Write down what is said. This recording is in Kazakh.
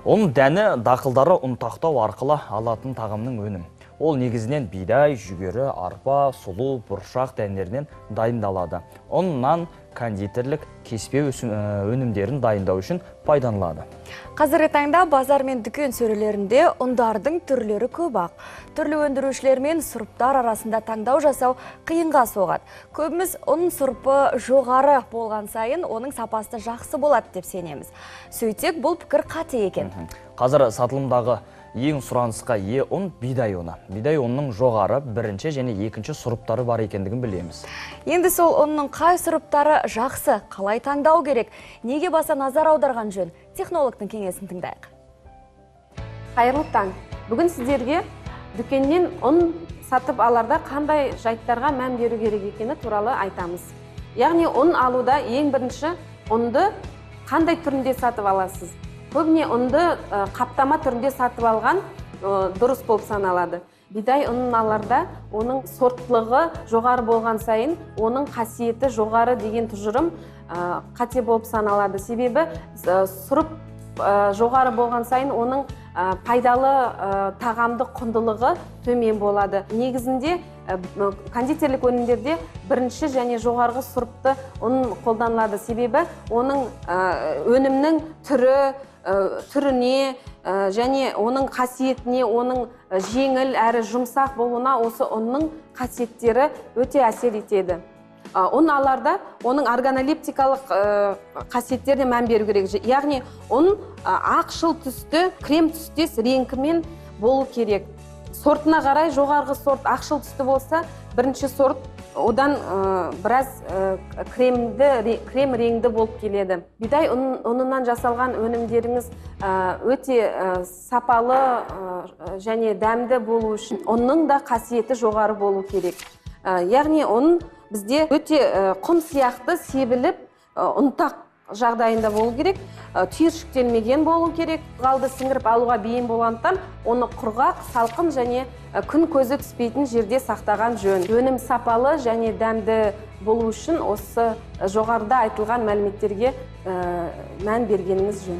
Ұн дәні дақылдары ұнтақтау арқылы алатын тағамның өнім. Ол негізінен бидай, жүгері, арпа, сұлы, бұршақ дәндерінен дайындалады. Ұн, нан, кондитерлік, кеспе өнімдерін дайындау үшін пайдаланылады. Қазіргі таңда базар мен дүкен сөрелерінде ұндардың түрлері көп-ақ. Түрлі өндірушілер мен сұрыптар арасында таңдау жасау қиынға соғады. Көбіміз ұн сұрыпы жоғары болған сайын оның сапасы жақсы болады деп сенеміз. Сөйтсек, бұл пікір қате екен. Қазір сатылымдағы ең сұранысқа ие ұн бидай ұны. Бидай ұнының жоғары, бірінші және екінші сұрыптары бар екендігін білеміз. Енді сол ұнның қай сұрыптары жақсы, қалай таңдау керек, неге баса назар аударған жөн? Технологтың кеңесін тыңдайық. Қайырлы таң. Бүгін сіздерге дүкеннен ұн сатып аларда қандай жайттарға мән беру керек екені туралы айтамыз. Яғни ұн алуда ең бірінші ұнды қандай түрінде сатып аласыз? Көбіне ұнды қаптама түрінде сатып алған дұрыс болып саналады. Бидай ұнын аларда оның сорттылығы жоғары болған сайын оның қасиеті жоғары деген тұжырым қате болып саналады. Себебі сұрып жоғары болған сайын оның пайдалы тағамдық құндылығы төмен болады. Негізінде кондитерлік өнімдерде бірінші және жоғарғы сұрыпты ұн қолданылады. Себебі оның өнімнің түріне және оның қасиетіне, оның жеңіл әрі жұмсақ болуына осы ұнның қасиеттері өте әсер етеді. Ұн аларда оның органолептикалық қасиеттеріне мән беру керек. Яғни ұн ақшыл түсті, крем түстес реңкімен болу керек. Сортына қарай жоғарғы сорт ақшыл түсті болса, бірінші сорт одан біраз крем реңді болып келеді. Бидай ұнынан жасалған өнімдеріңіз өте сапалы және дәмді болу үшін ұнның да қасиеті жоғары болу керек. Яғни ұн бізде өте құм сияқты себіліп, ұнтақ жағдайында болу керек, түйіршіктелмеген болу керек. Ылғалды сіңіріп алуға бейім болғандықтан оны құрғақ, салқын және күн көзі түспейтін жерде сақтаған жөн. Өнім сапалы және дәмді болу үшін осы жоғарыда айтылған мәліметтерге мән бергеніңіз жөн.